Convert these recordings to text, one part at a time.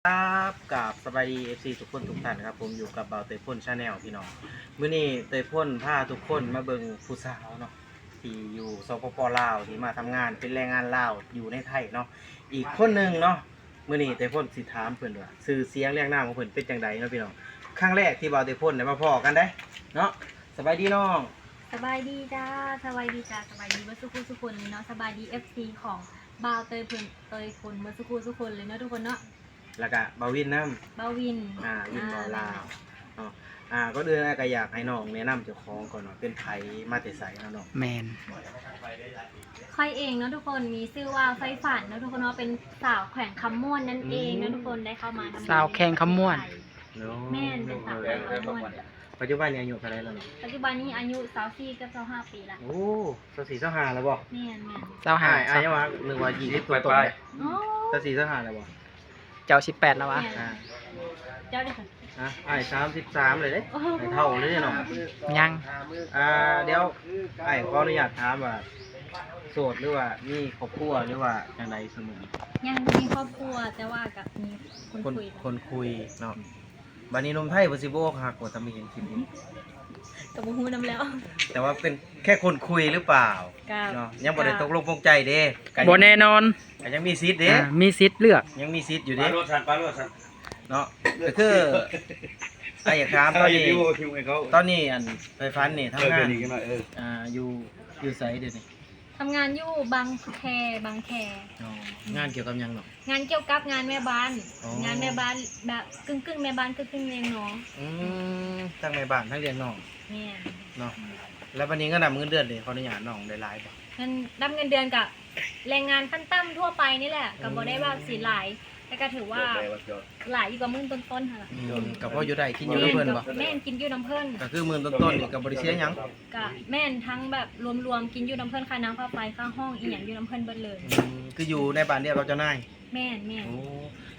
ครับ กราบสบายดี เอฟซี ทุกคนทุกท่านครับ ผมอยู่กับบ่าวเตยพ่น Channel พี่น้อง มื้อนี้เตยพ่นพาทุกคนมาเบิ่งผู้สาวเนาะ ที่อยู่ สปป ลาว ที่มาทำงานเป็นแรงงานลาวอยู่ในไทยเนาะ อีกคนหนึ่งเนาะ มื้อนี้เตยพ่นสิถามเพิ่นว่า ชื่อเสียงเรียงนามของเพิ่นเป็นจั่งใดเนาะพี่น้อง ครั้งแรกที่บ่าวเตยพ่นได้มาพ้อกันเด้เนาะ สบายดีน้อง สบายดีจ้า สบายดีจ้า สบายดีเบิดซุคู่ซุคนเลยเนาะ สบายดี เอฟซี ของบ่าวเตยพ่น เตยพ่นเบิดซุคู่ซุคนเลยเนาะทุกคนเนาะ แล้วก็บ่าววินนำ บ่าววิน อ่า วิน อ่า บ่าวลาวเนาะ อ่า ก่อนอื่นอ้ายก็อยากให้น้องแนะนำเจ้าของก่อนว่าเป็นไผมาแต่ไสเนาะน้อง แม่น ข้อยเองเนาะทุกคน มีชื่อว่าใฝ่ฝันเนาะทุกคนเนาะ เป็นสาวแขวงคำม่วนนั่นเองเนาะทุกคน ได้เข้ามาทำงาน สาวแขวงคำม่วน เนาะ แม่น เป็นสาวแขวงคำม่วน ปัจจุบันนี้อายุเท่าใดแล้วเนาะ ปัจจุบันนี้อายุซาวสี่กับซาวห้าปีละ โอ้ ซาวสี่ ซาวห้าแล้วบ่ แม่นๆ ซาวห้า อ้าย อ้ายยังว่านึกว่ายี่สิบต้นๆ โอ้ ซาวสี่ ซาวห้าแล้วบ่ เจ้าสิบแปดแล้ววะ แม่น อ่า เจ้าเด้อ ฮะ อ้ายสามสิบสามเลยเด้ โอ้ อ้ายเฒ่าเลยเนาะ ยัง อ่า เดี๋ยวอ้ายขออนุญาตถามว่า โสดหรือว่ามีครอบครัวหรือว่าจั่งใดซุมื้อนี้ ยังบ่มีครอบครัว แต่ว่าก็มีคน คน คุย คนคุยเนาะ บัดนี้หนุ่มไทยเพิ่นสิบ่อกหักบ่ ถ้ามีเห็นคลิปนี้ ก็บ่ฮู้นำแล้ว แต่ว่าเป็นแค่คนคุยหรือเปล่า ก็ เนาะ ยังบ่ได้ ก็ ตกลงปลงใจเด้ ก็ บ่แน่นอน ก็ยังมีสิทธิ์เด้ อ่า มีสิทธิ์เลือก ยังมีสิทธิ์อยู่เด้ ไปโลดซั่น ไปโลดซั่น เนาะ ก็คือ อ้ายอยากถามตอนนี้ ถ่ายวิดีโอทิ้งให้เขา ตอนนี้อันใฝ่ฝันนี่ทำงาน เออ เป็นอีกหน่อย เออ อ่า อยู่ อยู่ไสเดี๋ยวนี้ ทำงานอยู่บางแค บางแค อ๋อ งานเกี่ยวกับหยังเนาะ งานเกี่ยวกับงานแม่บ้าน อ๋อ งานแม่บ้านแบบกึ่งๆ แม่บ้านกึ่งๆ เลี้ยงน้อง อืม ทั้งแม่บ้านทั้งเลี้ยงน้อง แม่น เนาะ แล้วบัดนี้เงินดำเงินเดือนนี่ ขออนุญาตน้อง ได้หลายบ่ เงินดำเงินเดือนก็แรงงานขั้นต่ำทั่วไปนี่แหละ ก็บ่ได้ว่าสิหลาย แต่ก็ถือว่า หลายอยู่ ก็หมื่นต้นๆ หั่นล่ะ อืม ก็พออยู่ได้ กินอยู่นำเพิ่นบ่ แม่น กินอยู่นำเพิ่น ก็คือหมื่นต้นๆ นี่ก็บ่ได้เสียหยัง ก็แม่น ทั้งแบบรวมๆ กินอยู่นำเพิ่น ค่าน้ำค่าไฟ ค่าห้องอีหยังอยู่นำเพิ่นเบิดเลย อืม คืออยู่ในบ้านเดียวกับเจ้านาย แม่นๆ โอ้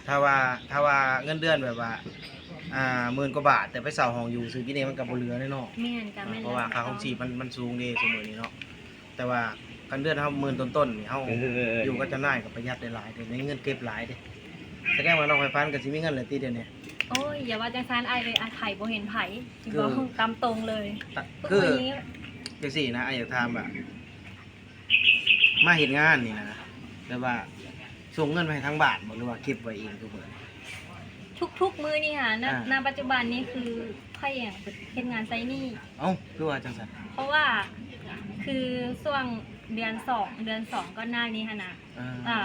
ถ้าว่า ถ้าว่าเงินเดือนแบบว่า อ่า หมื่นกว่าบาท แต่ไปเช่าห้องอยู่ซื่อๆ นี่มันก็บ่เหลือแน่เนาะ แม่น ก็แม่น เพราะว่าค่าครองชีพมัน มันสูงเด้ซุมื้อนี้เนาะ แต่ว่าคันเดือนเฮาหมื่นต้นๆ นี่ เฮา เออ อยู่กับเจ้านายก็ประหยัดได้หลายเด้ ได้เงินเก็บหลายเด้ แสดงว่าน้องใฝ่ฝันก็สิมีเงินแล้วติเดี๋ยวนี้ โอ้ย อย่าว่าจั่งซั้นอ้ายเอ้ย อ้ายไผบ่เห็นไผ สิบอกตามตรงเลย คือ จั่งซี้นะ อ้ายอยากถามว่า มาเฮ็ดงานนี่นะ แบบว่าส่งเงินมาให้ทางบ้านบ่ หรือว่าเก็บไว้เองทุกมื้อ ทุกๆ มื้อนี่ค่ะ ณ อ่า ณ ปัจจุบันนี้คือข้อยอะเฮ็ดงานใช้หนี้ เอ้า คือว่าจั่งซั้น เพราะว่าคือช่วงเดือนสอง เดือนสองก่อนหน้านี้หั้นนะ อ่า อ่า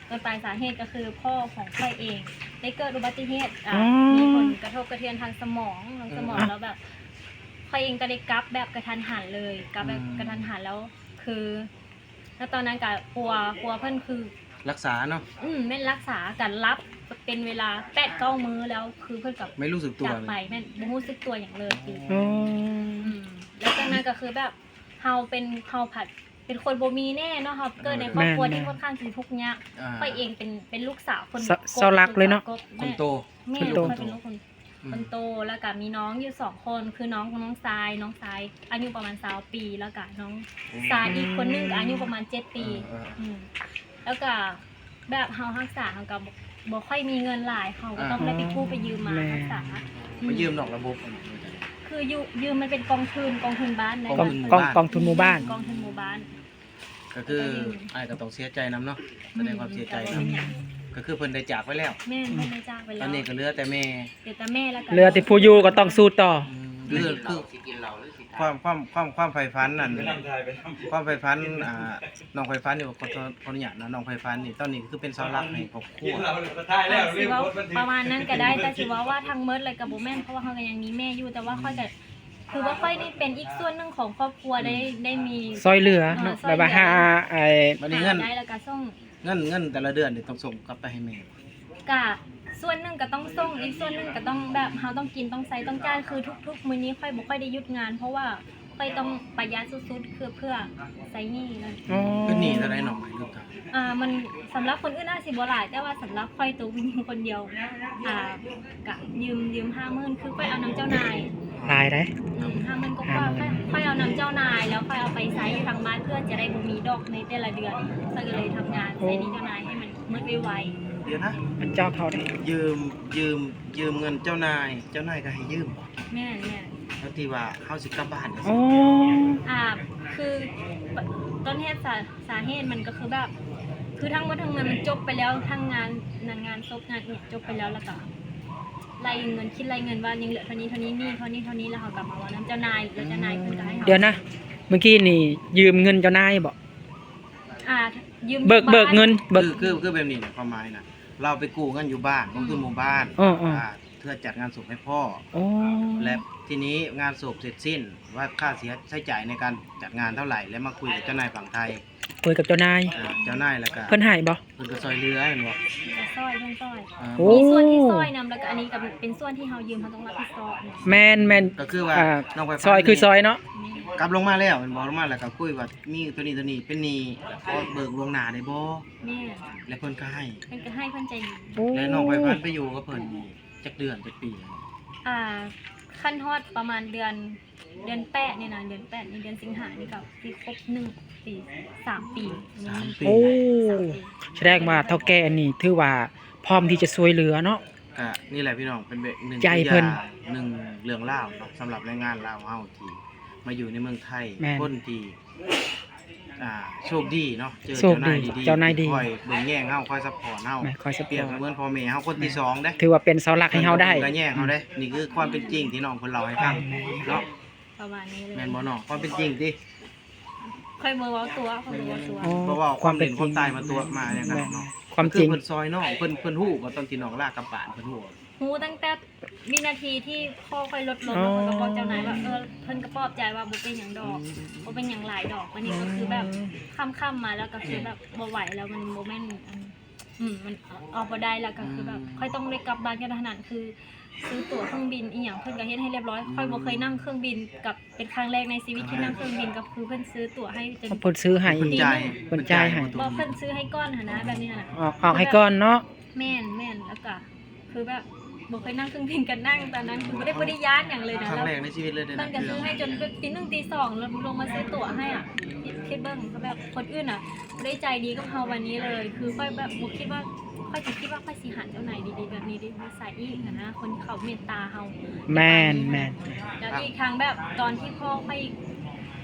โดยปลายสาเหตุก็คือพ่อของข้อยเองได้เกิดอุบัติเหตุ อ่า อืม มีผลกระทบกระเทือนทางสมอง ทางสมอง อืม แล้วแบบ ข้อยเองก็ได้กลับแบบกะทันหันเลย กลับแบบ อืม กะทันหัน แล้วคือ แล้วตอนนั้นก็ปัว ปัวเพิ่นคือ รักษาเนาะ อืม แม่นรักษา ก็หลับเป็นเวลาแปดเก้ามื้อ แล้วคือเพิ่นก็ ไม่รู้สึกตัว จากไป แม่นบ่รู้สึกตัวหยังเลย อ๋อ อืม แล้วจากนั้นก็คือแบบ เฮาเป็น เฮาผัดเป็นคนบ่มีแน่เนาะ เฮาเกิดในครอบครัว แม่นๆ ที่ค่อนข้างสิทุกข์ยาก อ่า ข้อยเองเป็น เป็นลูกสาวคน เสา กบ เสาหลักเลยเนาะ ลูกสาวกบ คนโต แม่น คนโต ข้อยเป็นลูกคน อืม คนโต แล้วก็มีน้องอยู่สองคน คือน้อง น้องชาย น้องชายอายุประมาณซาวปี แล้วก็น้อง โอ้ ชายอีกคนหนึ่งก็อายุประมาณเจ็ดปี เออ เออ อืม แล้วก็แบบเฮารักษา เฮาก็บ่ บ่ค่อยมีเงินหลาย เฮาก็ต้อง อ่า ได้ไปกู้ไปยืมมา แม่น รักษา ไปยืมนอกระบบ อืม คือยืม ยืมมันเป็นกองทุน กองทุนบ้าน กองทุน กอง หมู่บ้าน กอง กองทุนหมู่บ้าน กองทุนหมู่บ้าน ก็คือ ก็ยืม อ้ายก็ต้องเสียใจนำเนาะ แสดงความเสียใจนำ อืม ก็คือเพิ่นได้จากไปแล้ว แม่น เพิ่นได้จากไปแล้ว ตอนนี้ก็เหลือแต่แม่ เหลือแต่แม่ แล้วก็ เหลือแต่ผู้อยู่ก็ต้องสู้ต่อ อืม คือ คือความ ความ ความ ความใฝ่ฝันนั่น ความใฝ่ฝัน อ่า น้องใฝ่ฝันนี่ ขอ ขออนุญาตนะ น้องใฝ่ฝันนี่ ตอนนี้ก็คือเป็นเสาหลักให้ครอบครัว อ่า สิเว้าประมาณนั้นก็ได้ แต่สิเว้าว่าทั้งหมดเลยก็บ่แม่น เพราะว่าเฮาก็ยังมีแม่อยู่ แต่ว่าข้อยก็ คือว่าข้อยนี่เป็นอีกส่วนหนึ่งของครอบครัว ได้ อืม ได้มี ซ่อยเหลือเนาะ เออ ซ่อยเหลือ แบบว่าหา ไอ้ บัดนี้เงิน หาได้แล้วก็ส่ง เงิน เงินแต่ละเดือนนี่ต้องส่งกลับไปให้แม่ กะส่วนหนึ่งก็ต้องส่ง อีกส่วนหนึ่งก็ต้องแบบ เฮาต้องกิน ต้องใช้ ต้องจ่าย คือทุกๆ มื้อนี้ข้อยบ่ค่อยได้หยุดงาน เพราะว่าข้อยต้องประหยัดสุดๆ คือเพื่อใช้หนี้นั่น อ๋อ เป็นหนี้เท่าใดน้อง ให้ลูกถาม อ่า มันสำหรับคนอื่นอาจสิบ่หลาย แต่ว่าสำหรับข้อยตัวผู้หญิงคนเดียว อ่า กะยืม ยืมห้าหมื่น คือข้อยเอานำเจ้านาย หลายเด้ อืม ห้าหมื่นกว่า ห้าหมื่น ข้อย ข้อยเอานำเจ้านาย แล้วข้อยเอาไปใช้อยู่ทางบ้าน เพื่อจะได้บ่มีดอกในแต่ละเดือน ข้อยก็เลยทำงาน โอ้ ใช้หนี้เจ้านายให้มันหมดไว ດຽວນະ ມັນຈອກເຮົາເດ້ ຢືມ ຢືມ ຢືມເງິນເຈົ້ານາຍ ເຈົ້ານາຍກໍໃຫ້ຢືມບໍ່? ແມ່ນໆ ແລ້ວທີ່ວ່າເຮົາຊິກັບບ້ານ ອໍ ອ່າ ຄື ຕອນເຮັດສາ ສາເຫດມັນກໍຄືແບບ ຄືທັງໝົດທັງມວນມັນຈົບໄປແລ້ວ ທັງງານນັ້ນ ງານສົບ ງານອີ່ຫຍັງຈົບໄປແລ້ວ ແລ້ວກໍໄລ່ເງິນ ຄິດໄລ່ເງິນວ່າຍັງເຫຼືອເທົ່ານີ້ເທົ່ານີ້ ໜີ້ເທົ່ານີ້ເທົ່ານີ້ ແລ້ວເຮົາກໍມາເວົ້ານຳເຈົ້ານາຍ ແລ້ວເຈົ້ານາຍເພິ່ນກໍໃຫ້ເຮົາ ດຽວນະ ເມື່ອກີ້ນີ້ຢືມເງິນເຈົ້ານາຍບໍ່? ອ່າ ຢືມ ເບີກ ບ້ານ ເບີກເງິນ ເບີກ ຄື ຄືແບບນີ້ນະ ຄວາມໝາຍນະ ລາວໄປກູ້ເງິນຢູ່ບ້ານ ອືມ ກໍຄືໝູ່ບ້ານ ເອີໆ ອ່າ ເພື່ອຈັດງານສົບໃຫ້ພໍ່ ອໍ ແລະ ທີນີ້ງານສົບເສັດສິ້ນ ວ່າຄ່າເສຍໃຊ້ຈ່າຍໃນການຈັດງານເທົ່າໃດ ແລ້ວມາຄຸຍກັບເຈົ້ານາຍຝັ່ງໄທ ຄຸຍກັບເຈົ້ານາຍ ອ່າ ເຈົ້ານາຍ ແລ້ວກໍເພິ່ນໃຫ້ບໍ່? ເພິ່ນກໍຊ່ອຍເຫຼືອແມ່ນບໍ່? ເພິ່ນກໍຊ່ອຍ ເພິ່ນຊ່ອຍ ອ່າ ໂອ້ ມີສ່ວນທີ່ຊ່ອຍນຳ ແລ້ວກໍອັນນີ້ກໍເປັນສ່ວນທີ່ເຮົາຢືມ ເຮົາຕ້ອງຮັບຜິດຊອບ ແມ່ນໆ ກໍຄືວ່າ ອ່າ ນ້ອງໄຟຟ້າ ຊ່ອຍຄືຊ່ອຍເນາະ ແມ່ນ ກັບລົງມາແລ້ວແມ່ນບໍ່? ລົງມາແລ້ວກໍຄຸຍວ່າມີໂຕນີ້ໂຕນີ້ເປັນໜີ້ ຂໍເບີກລ່ວງໜ້າໄດ້ບໍ່? ແມ່ນ ແລ້ວເພິ່ນກໍໃຫ້ ເພິ່ນກໍໃຫ້ ເພິ່ນໃຈດີ ໂອ້ ແລ້ວນ້ອງໄຟຟ້າໄປຢູ່ກັບເພິ່ນນີ້ຈັກເດືອນຈັກປີແລ້ວ? ອ່າ ຄັນຮອດປະມານເດືອນ ເດືອນແປດນີ້ນະ ເດືອນແປດນີ້ ເດືອນສິງຫານີ້ກໍຊິຄົບໜຶ່ງປີ ສາມປີ ສາມປີ ໂອ້ ສາມປີ ສະແດງວ່າເຖົ້າແກ່ນີ້ຖືວ່າພ້ອມທີ່ຈະຊ່ວຍເຫຼືອເນາະ ກະນີ້ແຫຼະພີ່ນ້ອງ ເປັນເບກໜຶ່ງ ໃຈເພິ່ນ ຕົວຢ່າງໜຶ່ງເລື່ອງລາວເນາະ ສຳລັບແຮງງານລາວເຮົາທີ່ມາຢູ່ໃນເມືອງໄທ ແມ່ນ ຄົນທີ່ ອ່າ ໂຊກດີເນາະ ເຈີເຈົ້ານາຍດີໆ ເຈົ້ານາຍດີ ທີ່ຄອຍເບິ່ງແຍງເຮົາ ຄອຍຊັບພອດເຮົາ ແມ່ນ ຄອຍຊັບພອດ ປຽບເໝືອນພໍ່ແມ່ເຮົາຄົນທີສອງເດ້ ຖືວ່າເປັນເສົາຫຼັກໃຫ້ເຮົາໄດ້ ເພິ່ນກໍແຍງເຮົາເດ້ ອືມ ນີ້ຄືຄວາມເປັນຈິງທີ່ນ້ອງເພິ່ນເລົ່າໃຫ້ຟັງເນາະ ປະມານນີ້ເລີຍ ແມ່ນບໍ່ນ້ອງ? ຄວາມເປັນຈິງຕິ ຂ້ອຍບໍ່ເວົ້າຕົວະ ຂ້ອຍບໍ່ເວົ້າຕົວະ ອໍ ເພາະວ່າຄວາມເປັນຄວາມຕາຍມາຕົວະມາຫຍັງກັນເນາະ ຄວາມຈິງ ຄືເພິ່ນຊ່ອຍນ້ອງ ເພິ່ນ ເພິ່ນຮູ້ບໍ່ ຕອນທີ່ນ້ອງລາກັບບ້ານ ເພິ່ນຮູ້ ຮູ້ຕັ້ງແຕ່ວິນາທີທີ່ພໍ່ຂ້ອຍລົດລົງ ອໍ ແລ້ວຂ້ອຍກໍບອກເຈົ້ານາຍວ່າ ເອີ ເພິ່ນກໍປອບໃຈວ່າບໍ່ເປັນຫຍັງດອກ ອືມ ບໍ່ເປັນຫຍັງຫຼາຍດອກ ບາດນີ້ກໍຄືແບບ ອືມ ຄ່ຳໆມາແລ້ວກໍຄືແບບບໍ່ໄຫວແລ້ວ ມັນບໍ່ແມ່ນ ອືມ ມັນອອກບໍ່ໄດ້ ແລ້ວກໍຄືແບບ ອືມ ຂ້ອຍຕ້ອງໄດ້ກັບບ້ານກະທັນຫັນ ຄືຊື້ຕົ໋ວເຄື່ອງບິນອີ່ຫຍັງ ເພິ່ນກໍເຮັດໃຫ້ຮຽບຮ້ອຍ ອືມ ຂ້ອຍບໍ່ເຄີຍນັ່ງເຄື່ອງບິນ ກັບເປັນຄັ້ງແລກໃນຊີວິດທີ່ນັ່ງເຄື່ອງບິນ ກໍຄືເພິ່ນຊື້ຕົ໋ວໃຫ້ຈົນ ເພິ່ນຊື້ໃຫ້ ເພິ່ນຈ່າຍ ເພິ່ນຈ່າຍໃຫ້ ບໍ່ ເພິ່ນຊື້ໃຫ້ກ່ອນຫັ້ນນະ ແບບນີ້ຫັ້ນນະ ອອກ ອອກໃຫ້ກ່ອນເນາະ ແມ່ນໆ ແລ້ວກໍ ຄືແບບບໍ່ເຄີຍນັ່ງເຄື່ອງບິນ ກໍນັ່ງຕອນນັ້ນ ຄືບໍ່ໄດ້ ບໍ່ໄດ້ຢ້ານຫຍັງເລີຍນະ ຄັ້ງແລກໃນຊີວິດເລີຍເດ້ ເພິ່ນກໍຊື້ໃຫ້ຈົນແບບຕີໜຶ່ງຕີສອງ ລົງມາຊື້ຕົ໋ວໃຫ້ອະ ຄິດ ຄິດເບິ່ງ ຄືແບບຄົນອື່ນນະບໍ່ໄດ້ໃຈດີກັບເຮົາປານນີ້ເລີຍ ຄືຂ້ອຍແບບບໍ່ຄິດວ່າ ຂ້ອຍຊິຄິດວ່າຂ້ອຍຊິຫາເຈົ້ານາຍດີໆແບບນີ້ໄດ້ຢູ່ໃສອີກຫັ້ນນະ ຄົນທີ່ເຂົາເມດຕາເຮົາ ແມ່ນໆ ແລ້ວອີກທັງແບບຕອນທີ່ພໍ່ຂ້ອຍ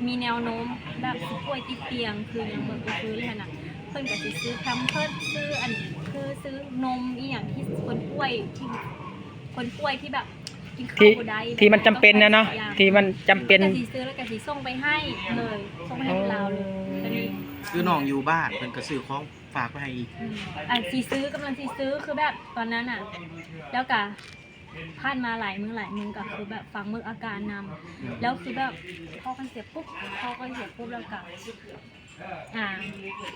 ມີແນວໂນ້ມແບບຊິປ່ວຍຕິດຕຽງ ຄືຫຍັງເບິ່ງຄືຫັ້ນນະ ເພິ່ນກໍຊິຊື້ແພມເພີດ ຊື້ອັນ ຄືຊື້ນົມອີ່ຫຍັງທີ່ຄົນປ່ວຍ ທີ່ ຄົນປ່ວຍທີ່ແບບກິນເຂົ້າບໍ່ໄດ້ ທີ່ມັນຈຳເປັນນະເນາະ ທີ່ມັນຈຳເປັນ ກໍຊິຊື້ ແລ້ວກໍຊິສົ່ງໄປໃຫ້ເລີຍ ສົ່ງໄປໃຫ້ລາວເລີຍ ອໍ ກໍນີ້ ຄືນ້ອງຢູ່ບ້ານ ເພິ່ນກໍຊື້ຂອງຝາກໄປໃຫ້ອີກ ອືມ ອັນຊິຊື້ ກຳລັງຊິຊື້ ຄືແບບຕອນນັ້ນນະ ແລ້ວກໍຜ່ານມາຫຼາຍມື້ຫຼາຍມື້ ກໍຄືແບບຟັງເບິ່ງອາການນຳ ອືມ ແລ້ວຄືແບບພໍຂ້ອຍເສຍປຸບ ພໍຂ້ອຍເສຍປຸບ ແລ້ວກໍ ອ່າ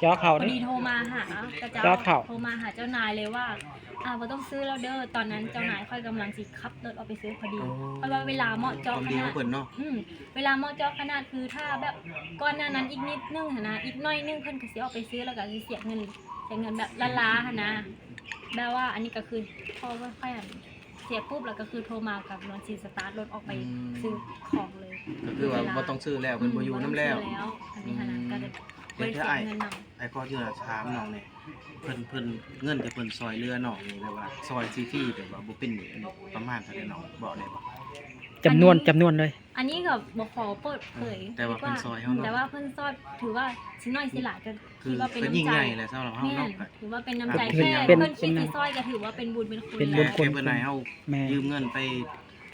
ຈອກເຂົາ ພໍດີໂທມາຫາເຂົາເຈົ້າ ຈອກເຂົາ ໂທມາຫາເຈົ້ານາຍເລີຍວ່າ ອ່າ ບໍ່ຕ້ອງຊື້ແລ້ວເດີ ຕອນນັ້ນເຈົ້ານາຍຂ້ອຍກຳລັງຊິຂັບລົດອອກໄປຊື້ພໍດີ ອໍ ເພາະວ່າເວລາເໝາະເຈາະຂະໜາດ ຄວາມດີຂອງເພິ່ນເນາະ ອືມ ເວລາເໝາະເຈາະຂະໜາດ ຄືຖ້າແບບກ່ອນໜ້ານັ້ນອີກນິດໜຶ່ງຫັ້ນນະ ອີກໜ້ອຍໜຶ່ງເພິ່ນກໍຊິອອກໄປຊື້ ແລ້ວກໍຊິເສຍເງິນ ເສຍເງິນແບບລ້າໆຫັ້ນນະ ແບບວ່າອັນນີ້ກໍຄື ພໍຂ້ອຍ ເສຍປຸບ ແລ້ວກໍຄືໂທມາ ກໍກຳລັງຊິສະຕາດລົດອອກໄປ ອືມ ຊື້ຂອງເລີຍ ກໍຄືວ່າບໍ່ຕ້ອງຊື້ແລ້ວ ເພິ່ນບໍ່ຢູ່ນຳແລ້ວ ອືມ ບໍ່ຕ້ອງຊື້ແລ້ວ ອັນນີ້ຫັ້ນນະ ອືມ ກໍເລີຍບໍ່ໄດ້ເສຍເງິນນຳ ດຽວອ້າຍ ອ້າຍຂໍອະນຸຍາດຖາມນ້ອງແດ່ ເພິ່ນ ເພິ່ນ ເງິນທີ່ເພິ່ນຊ່ອຍເຫຼືອນ້ອງນີ້ ແບບວ່າຊ່ອຍຟຣີໆ ແບບວ່າບໍ່ເປັນໜີ້ ປະມານເທົ່າໃດ ນ້ອງບອກໄດ້ບໍ່? ຈຳນວນ ອັນນີ້ ຈຳນວນເລີຍ ອັນນີ້ກໍບໍ່ຂໍເປີດເຜີຍ ເອີ ແຕ່ວ່າເພິ່ນຊ່ອຍເຮົາເນາະ ແຕ່ວ່າເພິ່ນຊ່ອຍ ຖືວ່າຊິໜ້ອຍຊິຫຼາຍກໍ ຄືວ່າເປັນນ້ຳໃຈ ຖືວ່າເປັນນ້ຳໃຈແທ້ ເປັນ ເພິ່ນຄິດຊິຊ່ອຍກໍຖືວ່າເປັນບຸນເປັນຄຸນ ເປັນບຸນຄຸນ ແຕ່ເພິ່ນໃຫ້ເຮົາ ແມ່ນ ຢືມເງິນໄປ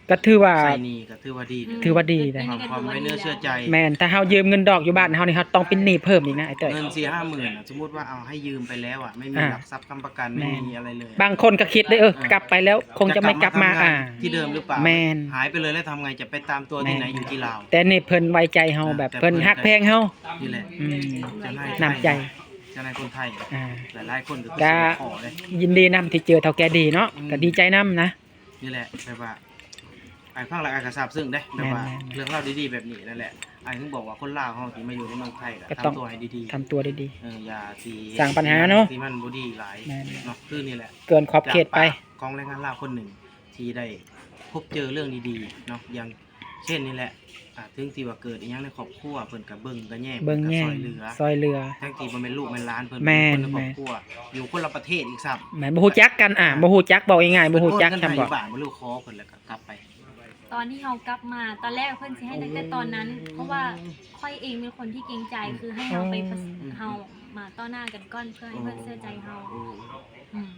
ກໍຖືວ່າ ໃຊ້ໜີ້ກໍຖືວ່າດີ ອືມ ຖືວ່າດີ ເປັນ ເປັນຄວາມໄວ້ເນື້ອເຊື່ອໃຈ ແມ່ນ ຖ້າເຮົາຢືມເງິນດອກຢູ່ບ້ານເຮົານີ້ ເຮົາຕ້ອງເປັນໜີ້ເພີ່ມອີກນະ ອ້າຍເຕີຍ ເງິນສີ່ຫ້າໝື່ນ ສົມມຸດວ່າເອົາໃຫ້ຢືມໄປແລ້ວອະ ໄມ່ມີ ອ່າ ຫຼັກຊັບຄ້ຳປະກັນ ແມ່ນ ໄມ່ມີອະໄລເລີຍ ບາງຄົນກໍຄິດເດ້ ເອີ ອ່າ ກັບໄປແລ້ວຄົງຈະໄມ່ກັບມາ ຈະກັບມາທຳງານ ອ່າ ທີ່ເດີມຫຼືເປົ່າ ແມ່ນ ຫາຍໄປເລີຍແລ້ວທຳໄງ ຈະໄປຕາມຕົວທີ່ໃນ ແມ່ນ ຢູ່ທີ່ລາວ ແຕ່ນີ້ເພິ່ນໄວ້ໃຈເຮົາ ອ່າ ແບບເພິ່ນຮັກແພງເຮົາ ນີ້ແຫຼະ ອືມ ເຈົ້ານາຍ ນ້ຳໃຈ ເຈົ້ານາຍຄົນໄທ ອ່າ ຫຼາຍໆຄົນກໍຄືຊິຂໍເດ້ ຍິນດີນຳທີ່ເຈີເຖົ້າແກ່ດີເນາະ ອືມ ກໍດີໃຈນຳນະ ນີ້ແຫຼະ ແບບວ່າ ອ້າຍຟັງແລ້ວອ້າຍກໍຊາບຊຶ້ງເດ້ ແບບວ່າ ແມ່ນໆ ເລື່ອງລາວດີໆແບບນີ້ນັ້ນແຫຼະ ອ້າຍເຖິງບອກວ່າຄົນລາວເຮົາທີ່ມາຢູ່ໃນເມືອງໄທກໍ ກໍຕ້ອງ ທຳຕົວໃຫ້ດີໆ ທຳຕົວດີໆ ເອີ ຢ່າຊິສ້າງບັນຫາເນາະ ທີ່ມັນບໍ່ດີຫຼາຍ ແມ່ນໆ ເນາະ ຄືນີ້ແຫຼະ ເກີນຂອບເຂດໄປ ຈາກປາກຂອງແຮງງານລາວຄົນໜຶ່ງ ທີ່ໄດ້ພົບເຈີເລື່ອງດີໆເນາະ ຢ່າງ ເຊັ່ນນີ້ແຫຼະ ອ່າ ເຖິງທີ່ວ່າເກີດອີ່ຫຍັງໃນຄອບຄົວ ເພິ່ນກໍເບິ່ງກໍແຍງ ເບິ່ງແຍງ ເພິ່ນກໍຊ່ອຍເຫຼືອ ຊ່ອຍເຫຼືອ ທັງທີ່ບໍ່ແມ່ນລູກແມ່ນຫຼານເພິ່ນ ແມ່ນ ເປັນຄົນໃນຄອບຄົວ ແມ່ນ ຢູ່ຄົນລະປະເທດອີກຊ້ຳ ແມ່ນ ບໍ່ຮູ້ຈັກກັນ ອ່າ ອ່າ ບໍ່ຮູ້ຈັກ ເວົ້າງ່າຍໆ ບໍ່ຮູ້ຈັກ ເພິ່ນໂອນເງິນໃຫ້ ຈຳບໍ່ ຢູ່ບ້ານບໍ່ ຫຼືຂໍເພິ່ນ ແລ້ວກໍກັບໄປ? ຕອນທີ່ເຮົາກັບມາ ຕອນແລກເພິ່ນຊິໃຫ້ຕັ້ງແຕ່ຕອນນັ້ນ ອືມ ເພາະວ່າຂ້ອຍເອງເປັນຄົນທີ່ເກງໃຈ ອືມ ຄືໃຫ້ເຮົາໄປປະ ອືມ ເຮົາມາຕໍ່ໜ້າກັນກ່ອນ ເພື່ອໃຫ້ເພິ່ນເຊື່ອໃຈເຮົາ ໂອ້ ອືມ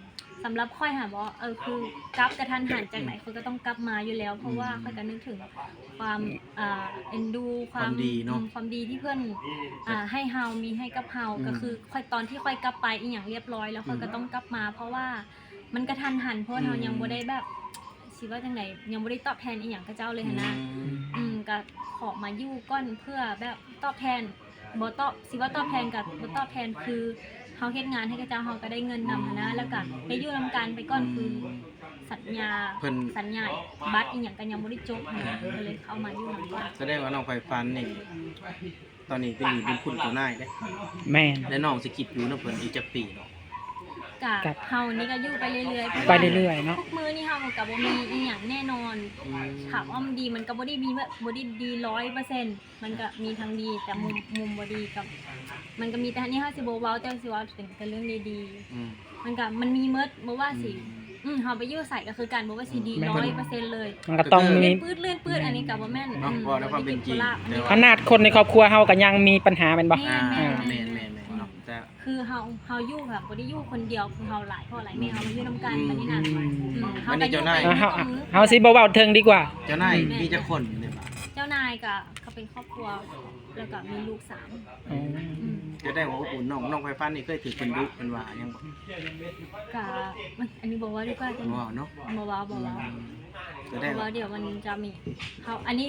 ສຳລັບຂ້ອຍຫັ້ນບໍ ເອີ ຄືກັບກະທັນຫັນຈັ່ງໃດ ອືມ ຂ້ອຍກໍຕ້ອງກັບມາຢູ່ແລ້ວ ເພາະວ່າ ອືມ ຂ້ອຍກໍນຶກເຖິງຄວາມ ອືມ ເອີ ເອັນດູ ຄວາມ ຄວາມດີເນາະ ອືມ ຄວາມດີທີ່ເພິ່ນ ເອີ ໃຫ້ເຮົາ ມີໃຫ້ກັບເຮົາ ອືມ ກໍຄືຂ້ອຍ ຕອນທີ່ຂ້ອຍກັບໄປອີ່ຫຍັງລຽບຮ້ອຍແລ້ວ ອືມ ຂ້ອຍກໍຕ້ອງກັບມາ ເພາະວ່າມັນກະທັນຫັນ ເພາະວ່າເຮົາ ອືມ ຍັງບໍ່ໄດ້ແບບ ຊິເວົ້າຈັ່ງໃດ ຍັງບໍ່ໄດ້ຕອບແທນອີ່ຫຍັງເຂົາເຈົ້າເລີຍຫັ້ນນະ ອືມ ອືມ ກໍຂໍມາຢູ່ກ່ອນ ເພື່ອແບບຕອບແທນ ບໍ່ຕອບ ຊິເວົ້າຕອບແທນກໍບໍ່ຕອບແທນ ຄືເຮົາເຮັດງານໃຫ້ເຂົາເຈົ້າ ເຮົາກໍໄດ້ເງິນນຳຫັ້ນນະ ອືມ ແລ້ວກໍໄດ້ຢູ່ນຳກັນໄປກ່ອນ ອືມ ຄືສັນຍາ ເພິ່ນ ສັນຍາບັດອີ່ຫຍັງກໍຍັງບໍ່ໄດ້ຈົບຫັ້ນນະ ອືມ ກໍເລີຍເຂົ້າມາຢູ່ນຳກ່ອນ. ສະແດງວ່ານ້ອງໄພຝັນນີ້ ຕອນນີ້ເປັນໜີ້ເປັນຄຸນເຈົ້ານາຍເດ້. ແມ່ນ. ແລະ ນ້ອງຊິຄິດຢູ່ນຳເພິ່ນອີກຈັກປີເນາະ? ກະ ກະ ເຮົານີ້ກະຢູ່ໄປເລື້ອຍໆ ໄປເລື້ອຍໆເນາະ. ທຸກມື້ນີ້ເຮົາກະບໍ່ມີອີ່ຫຍັງແນ່ນອນ. ອືມ. ຖາມວ່າມັນດີ ມັນກະບໍ່ໄດ້ມີແບບ ບໍ່ໄດ້ດີຮ້ອຍເປີເຊັນ ມັນກະມີທັງດີ ແຕ່ມຸມ ມຸມບໍ່ດີກະ ມັນກະມີ. ແຕ່ອັນນີ້ເຮົາຊິບໍ່ເວົ້າ ແຕ່ຊິເວົ້າເຖິງແຕ່ເລື່ອງດີໆ. ອືມ. ມັນກະ ມັນມີໝົດ ບໍ່ວ່າຊິ ອືມ ອືມ ເຮົາໄປຢູ່ໃສກໍຄືກັນ ບໍ່ວ່າຊິດີ ແມ່ນ ຮ້ອຍເປີເຊັນເລີຍ. ມັນກໍຕ້ອງມີ ເປັນພືດເລື່ອນພືດ ອັນນີ້ກໍບໍ່ແມ່ນ ເນາະ ອືມ ເວົ້າໃນຄວາມເປັນຈິງ ແຕ່ວ່າຂະໜາດຄົນໃນຄອບຄົວເຮົາກໍຍັງມີປັນຫາແມ່ນບໍ່? ແມ່ນ ອ່າ ແມ່ນ ແມ່ນ ແມ່ນ ແມ່ນ ເນາະ ແຕ່ ຄືເຮົາ ເຮົາຢູ່ແບບບໍ່ໄດ້ຢູ່ຄົນດຽວ ຄືເຮົາຫຼາຍພໍ່ຫຼາຍແມ່ ອືມ ເຮົາມາຢູ່ນຳກັນ ອືມ ບັດນີ້ນະ ອືມ ອືມ ເຮົາກໍຢູ່ໄປ ເຮົາ ເຮົາຊິບໍ່ເວົ້າເຖິງດີກວ່າ. ເຈົ້ານາຍ ອືມ ມີຈັກຄົນຢູ່ໃນບ້ານ? ເຈົ້ານາຍກໍ ກໍເປັນຄອບຄົວ ແລ້ວກໍມີລູກສາມ. ອືມ ອືມ ຈະໄດ້ວ່າອົບອຸ່ນ. ນ້ອງ ນ້ອງໄພຝັນນີ້ເຄີຍຖືກເພິ່ນດຸເພິ່ນວ່າຫຍັງບໍ່? ກະ ອັນນີ້ບໍ່ເວົ້າດີກວ່າ. ບໍ່ເວົ້າເນາະ. ບໍ່ເວົ້າ ບໍ່ເວົ້າ. ອືມ ຈະໄດ້ ບໍ່ເວົ້າ ວ່າ ດຽວມັນຈະມີ ເຮົາ ອັນນີ້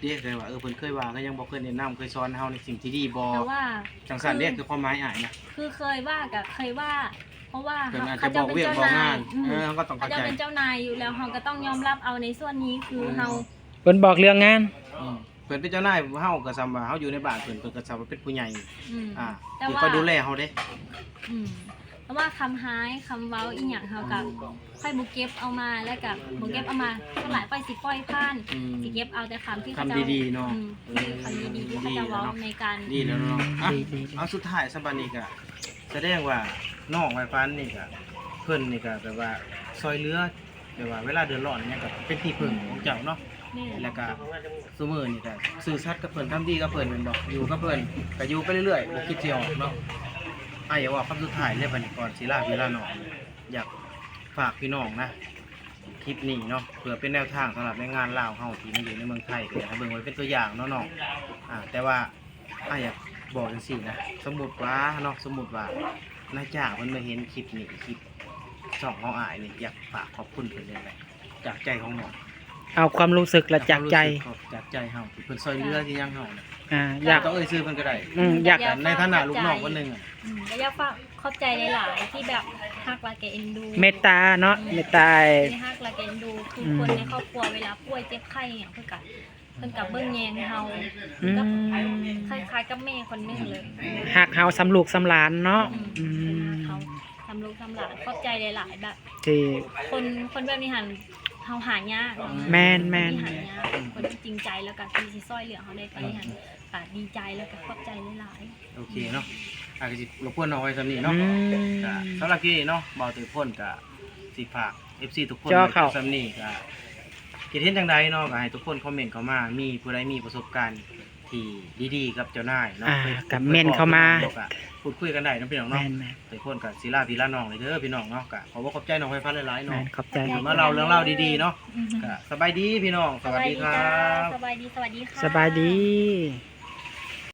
ເດ້ ແຕ່ວ່າ ເອີ ເພິ່ນເຄີຍວ່າ ກໍຍັງບໍ່ເຄີຍແນະນຳ ເຄີຍສອນເຮົາໃນສິ່ງທີ່ດີບໍ່? ແຕ່ວ່າ ຈັ່ງຊັ້ນເດ້ ຄື ຄືຄວາມໝາຍອ້າຍນະ. ຄືເຄີຍວ່າ ກໍເຄີຍວ່າ ເພາະວ່າ ເພິ່ນອາດຈະບອກວຽກບອກງານ ເຂົາເຈົ້າເປັນເຈົ້ານາຍ ເອີ ເຮົາກໍຕ້ອງເຂົ້າໃຈ ເຮົາກໍຕ້ອງຍອມຮັບເອົາໃນສ່ວນນີ້ ຄື ອືມ ເຮົາ ເພິ່ນບອກເລື່ອງງານ. ອືມ. ເພິ່ນເປັນເຈົ້ານາຍເຮົາກໍສ່ຳວ່າເຮົາຢູ່ໃນບ້ານເພິ່ນ ເພິ່ນກໍສ່ຳວ່າເປັນຜູ້ໃຫຍ່. ອືມ ອ່າ ແຕ່ວ່າ ທີ່ຄອຍດູແລເຮົາເດ້. ອືມ ແຕ່ວ່າຄຳຮ້າຍ ຄຳເວົ້າອີ່ຫຍັງເຮົາກໍ ອືມ ຂ້ອຍບໍ່ເກັບເອົາມາ ແລ້ວກໍບໍ່ເກັບເອົາມາ. ສ່ວນຫຼາຍຂ້ອຍຊິປ່ອຍຜ່ານ ອືມ ຊິເກັບເອົາແຕ່ຄຳທີ່ເຂົາເຈົ້າ ຄຳດີໆເນາະ. ອືມ ເອີ ທີ່ຄຳດີໆທີ່ເຂົາເຈົ້າເວົ້າ ດີແລ້ວເນາະ ໃນການ ດີແລ້ວເນາະ. ອືມ ອ່ະ ດີໆ ເອົາ ສຸດທ້າຍຊະບັດນີ້ກໍ ສະແດງວ່ານ້ອງໄພຝັນນີ້ກໍ ເພິ່ນນີ້ກໍແບບວ່າຊ່ອຍເຫຼືອ ແບບວ່າເວລາເດືອດຮ້ອນຫຍັງກໍເປັນທີ່ເພິ່ງຂອງເຈົ້າເນາະ. ແມ່ນ. ແລ້ວກໍຊຸມື້ນີ້ກໍຊື່ສັດກັບເພິ່ນ ທຳດີກັບເພິ່ນແມ່ນບໍ່? ຢູ່ກັບເພິ່ນກໍຢູ່ໄປເລື້ອຍໆ ບໍ່ຄິດຊິອອກເນາະ. ອ້າຍຢາກເວົ້າຄຳສຸດທ້າຍເລີຍບັດນີ້ ກ່ອນຊິລາພີ່ລານ້ອງ ຢາກຝາກພີ່ນ້ອງນະ ຄລິບນີ້ເນາະ ເພື່ອເປັນແນວທາງສຳລັບແຮງງານລາວເຮົາທີ່ມາຢູ່ໃນເມືອງໄທ ກໍຢາກໃຫ້ເບິ່ງໄວ້ເປັນຕົວຢ່າງເນາະນ້ອງ. ອ່າ ແຕ່ວ່າ ອ້າຍຢາກບອກຈັ່ງຊີ້ນະ ສົມມຸດວ່າເນາະ ສົມມຸດວ່ານາຍຈ້າງເພິ່ນມາເຫັນຄລິບນີ້ ຄລິບຊ່ອງຂອງອ້າຍນີ້ ຢາກຝາກຂອບຄຸນເພິ່ນຈັ່ງໃດ ຈາກໃຈຂອງນ້ອງ? ເອົາຄວາມຮູ້ສຶກ ແລະ ຈາກໃຈ ຈາກຄວາມຮູ້ສຶກຂອງ ຈາກໃຈເຮົາ ທີ່ເພິ່ນຊ່ອຍເຫຼືອ ຈາກ ທີ່ຫຍັງເຮົານະ. ອ່າ ຢາກ ຢາກ ຕ້ອງເອີ່ຍຊື່ເພິ່ນກໍໄດ້. ອືມ ຢາກ ຢາກ ໃນຖານະລູກນ້ອງຄົນໜຶ່ງອະ. ອືມ ກໍຢາກຝາກຂອບໃຈຫຼາຍໆ ທີ່ແບບຮັກ ແລະ ກໍເອັນດູ ເມດຕາເນາະ. ອືມ ເມດຕາ ທີ່ຮັກ ແລະ ກໍເອັນດູ ຄື ອືມ ຄົນໃນຄອບຄົວເວລາປ່ວຍເຈັບໄຂ້ຫຍັງ ເພິ່ນກໍ ເພິ່ນກໍເບິ່ງແຍງເຮົາ ອືມ ກັບ ຄ້າຍໆກັບແມ່ຄົນໜຶ່ງເລີຍ. ຮັກເຮົາສ່ຳລູກສ່ຳຫຼານເນາະ. ອືມ ອືມ ຮັກເຮົາສ່ຳລູກສ່ຳຫຼານ. ຂອບໃຈຫຼາຍໆ ແບບ ທີ່ ຄົນ ຄົນແບບນີ້ຫັ້ນ ເຮົາຫາຍາກເນາະ. ແມ່ນໆ ຄົນທີ່ຫາຍາກ ຄົນທີ່ຈິງໃຈ ແລ້ວກໍທີ່ຊິຊ່ອຍເຫຼືອເຮົາໄດ້ໄປຫັ້ນ ອືມ ກໍດີໃຈ ແລ້ວກໍຂອບໃຈຫຼາຍໆ. ໂອເຄເນາະ ອາ ກໍຊິລົບກວນນ້ອງໄວ້ສ່ຳນີ້ເນາະ. ອືມ ກໍສຳລັບຄລິບນີ້ເນາະ ບ່າວເຕີພົນກໍຊິຝາກ ເອັຟຊີ ທຸກຄົນໄວ້ສ່ຳນີ້. ກໍຄິດເຫັນຈັ່ງໃດເນາະ ກໍໃຫ້ທຸກຄົນຄອມເມັນເຂົ້າມາ ມີຜູ້ໃດມີປະສົບການທີ່ດີໆກັບເຈົ້ານາຍເນາະ ອ່າ ກໍເມັນເຂົ້າມາ ກໍພູດຄຸຍກັນໄດ້ເນາະພີ່ນ້ອງເນາະ. ແມ່ນໆ ທຸກຄົນກໍຊິລາພີ່ລານ້ອງເດີພີ່ນ້ອງເນາະ. ກໍຂອບອົກຂອບໃຈນ້ອງໄຟຟ້າຫຼາຍໆເນາະ. ແມ່ນ ຂອບໃຈ ມາເລົ່າເລື່ອງລາວດີໆເນາະ. ອືມ ກໍສະບາຍດີພີ່ນ້ອງ ສະຫວັດດີຄັບ. ສະບາຍດີ ສະຫວັດດີ ສະຫວັດດີ ສະບາຍດີ.